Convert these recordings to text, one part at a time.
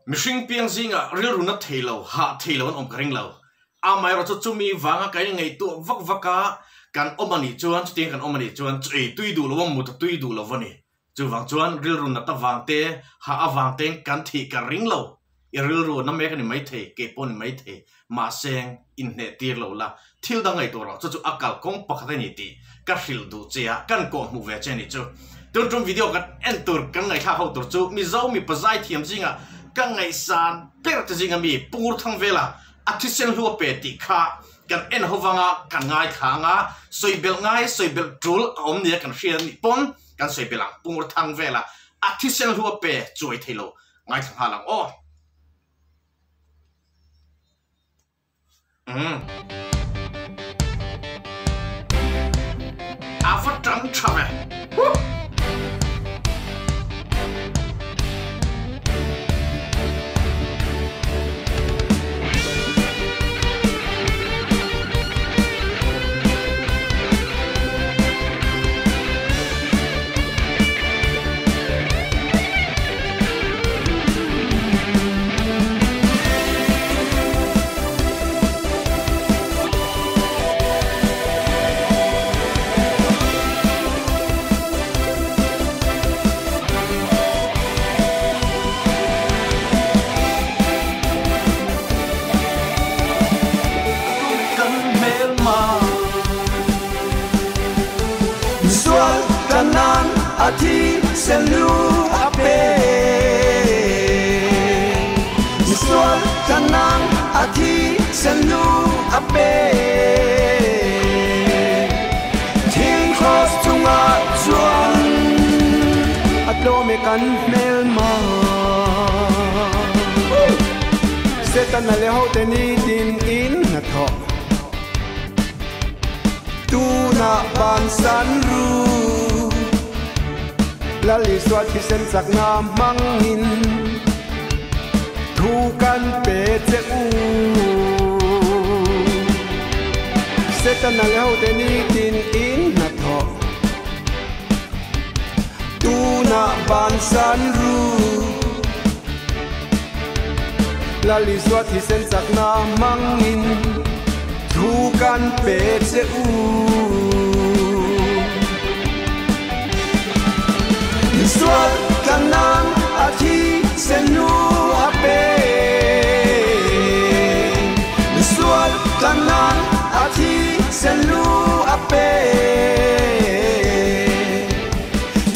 Mihring piang zingah rilru na thei lo, hah thei lo an awm ka ring lo. Amaherawhchu chumi vanga kan ingaihtuah vak vak a, kan awm a nih chuan, chutiang kan awm a nih chuan chu ei tui duh lo a, mut a tui duh lo a ni. Chuvang chuan rilru nat avang te, hah avang tein kan thih ka ring lo. I rilru a na mek a ni maithei, kei pawh a ni maithei. Mahse, inhneh tir lo la, thil dang ngaihtuah rawh, chu chu a kalkawng pakhat a ni tih ka hrilh duh che a, kan kawh hmuh ve che a nih chu. Tun tum video kan en tur, kan ngaihthlak ho tur chu Mizo mipa zaithiam zingah ka ngaihsan ber te zinga mi Pu Ngurthangvela a thisen hlu a pe tih kha kan en ho vanga kan ngaithla anga sawi belh ngai, sawi belh tul a awm nia kan hria nih pawn kan sawi belh ang. Pu Ngurthangvela a thisen hlu a pe chuai thei lo ngaithla nghal ang aw. Umm. A va tang tha ve. Huh. Sual kanan a thi sen lu a pe Misual kanan a thi sen lu a pe Thing cross chungah chuan a tlawm e kan hmelma Setana leh hote nitin in hnathawh Tunah bansan ru Lal Isua thisen chakna hmangin thu kan pe che u. Setana leh hote nitin in hnathawh. Tunah bansan ru Lal Isua thisen chakna hmangin thu kan pe che u. Misual tlan nan a thisen nu a pe. Misual tlan nan a thisen lu a pe.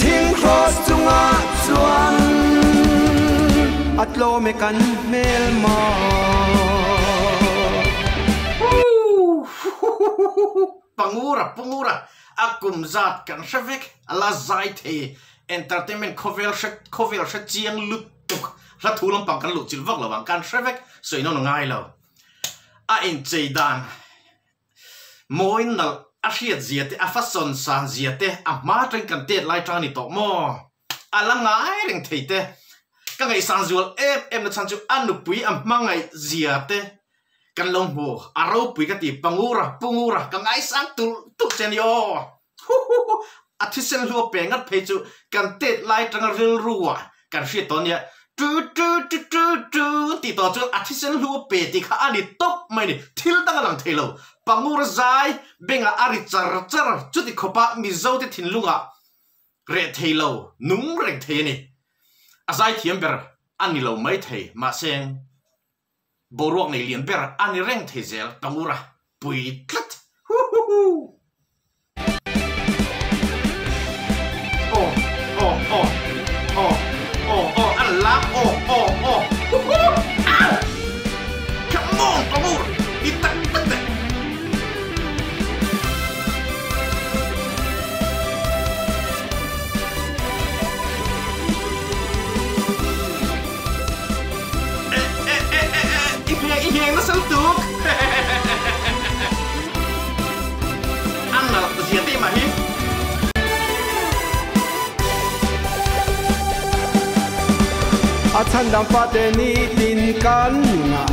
Thing cross chungah chuan a tlawm e kan hmel maw. Pangura Pungura a kum zat kan hre vek a la zai thei entertainment khawvel hre khawvel hre chiang lutuk hla thu lampang kan luh chilh vak lo ang kan hre vek sawi nawn a ngai lo a inchei dan Mawi nalh a hriat zia te, a fasawn san zia te, a hma atangin kan tet lai tang a ni tawh maw? A la ngai reng thei te. Ka ngaihsan zual em em na chhan chu a nupui a hmangaih zia te kan lo hmu. A ropui ka ti, Pangura, Pungura, ka ngaisang tulh tulh che a ni aw. Huhuhu, a thisen hlua pe ngat phei chu kan tet lai tanga rilru ah kan hriat tawh ania, tu tu tu tu tu tih tawh chuan a thisen hlua pe tih kha a ni tawp mai a ni, thil dang a lang thei lo, Pangur zai bengah a ri char char chuti khawpa Mizo te thinlungah reh thei lo, nung reng thei a ni. A zaithiam ber a ni lo mai thei, mahse Boruak nei lian ber a ni reng thei zel Pangura pui tlat huhuhu. Aw aw aw aw aw aw a la aw aw aw huhu au Come on Pangur i tak tak teh. I hmeh i hmeh nasa lutuk A nalh zia teh mah hi. A chhandam fate nitin kan nunah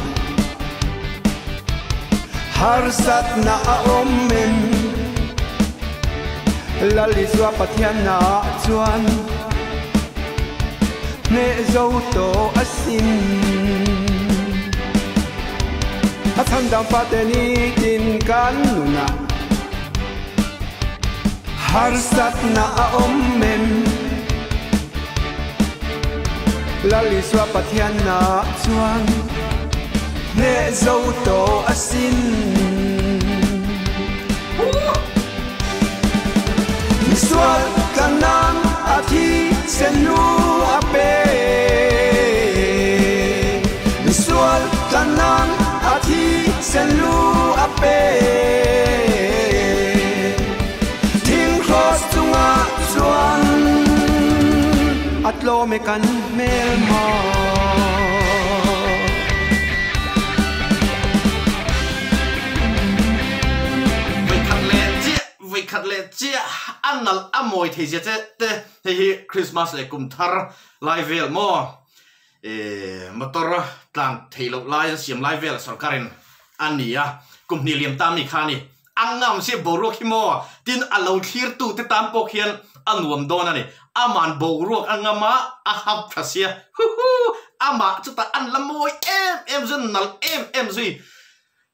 harsatna a awm em? Lal Isua Pathianna chuan hneh zo tawh asin. Chhandam fate nitin kan nunah harsatna a awm em? Lal Isua Pathianna chuan hneh zo tawh asin. Misual tlan nan a thi sen lu a pe. Misual tlan nan a thi sen lu a pe. Thing cross chungah chuan a tlawm e kan hmel maw. Vawikhat leh chiah, vawikhat leh chiah a nalh a mawi thei zia che te hei hi Christmas leh kum thar lai vel maw eh motor tlan thei loh lai an siam lai vel sorkar in a ni a kum hnih liam ta mi kha a ni a ngam sia boruak hi maw tin a lo thlir tu te tan pawh khian a nuam dawn a ni aman boruak a ngam a a hap tha sia huhu amah chutah an la mawi em em zui nalh em em zui.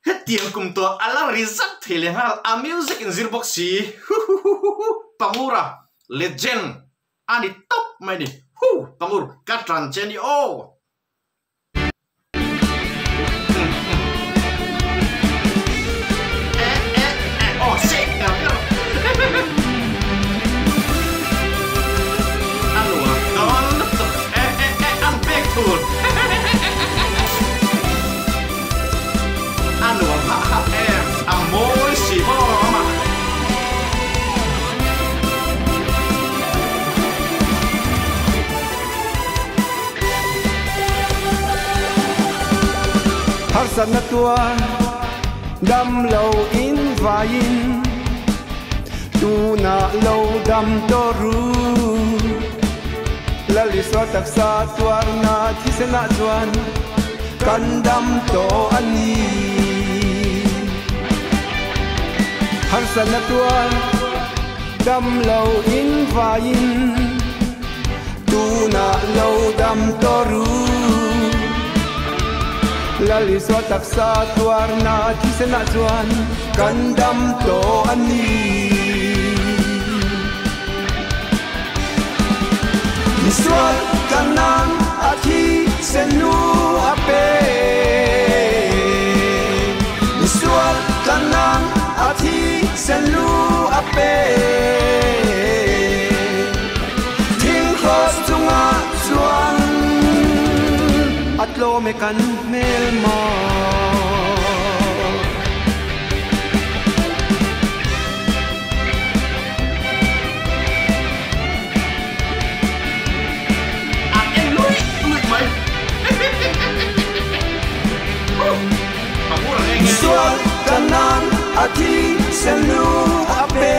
Hetiang kum tawh a la ri zak thei leh nghal a music in zir bawk si huhuhuhu Pangura legend a ni tawp mai ni hu Pangur ka tan che ni aw. Eh eh eh aw seh ber ber a nuam dawn lutuk eh eh eh an pek thur. A nuam hah hah em, a mawi si bawm a. Harsatna tuar dam lo in vaiin tunah lo dam tawh ru. Lal Isua taksa tuarna thisenah chuan kan dam tawh a ni. Harsatna tuar dam lo in vaiin tunah lo dam tawh ru. Lal Isua taksa tuarna thisenah chuan kan dam tawh a ni. Misual tlan nan a thi sen lu a pe. Misual tlan nan a thi sen lu a pe. Thing cross chungah chuan a tlawm e kan hmel maw. An en luih luih mai. A ngur ang eng nge. Sual kan nan a thi sen lu a pe.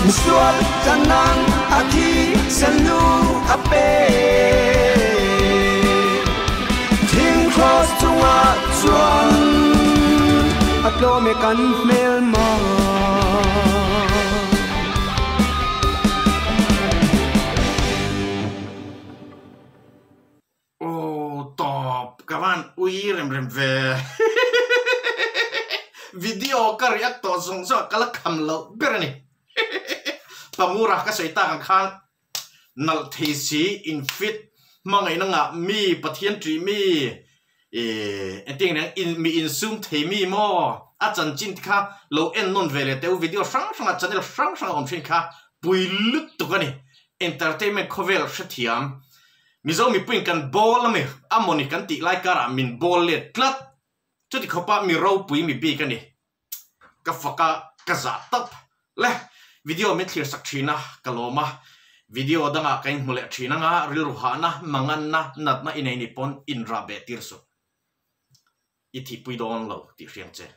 Misual kan nan a thi sen lu a pe. Thing cross chungah chuan a tlawm e kan hmel maw. Aw tawp ka van ui rem rem ve video ka react tawh zawng zawng ah ka la kham loh ber a ni Pangura ka sawi tak ang khan Nalh thei si, in fit, hmangaihna ngah mi, Pathian ṭih mi, ih engtin nge in mi insum thei mi maw? A chanchin te kha lo en nawn ve leh teh u, video hrang hrangah channel hrang hrang a awm thin kha pui lutuk a ni. Entertainment khawvel hrethiam Mizo mipuiin kan bawl a mi a mawni kan tih lai karah min bawl let tlat. Chuti khawpa mi ropui mi bik a ni. Ka fak a, ka zah tawp le. Video min thlir sak thin a, ka lawm a. Video dangah ka inhmu leh thin anga rilru hahna, manganna, natna i nei ni pawn inrah beh tir suh. I thihpui dawn lo tih hriang che.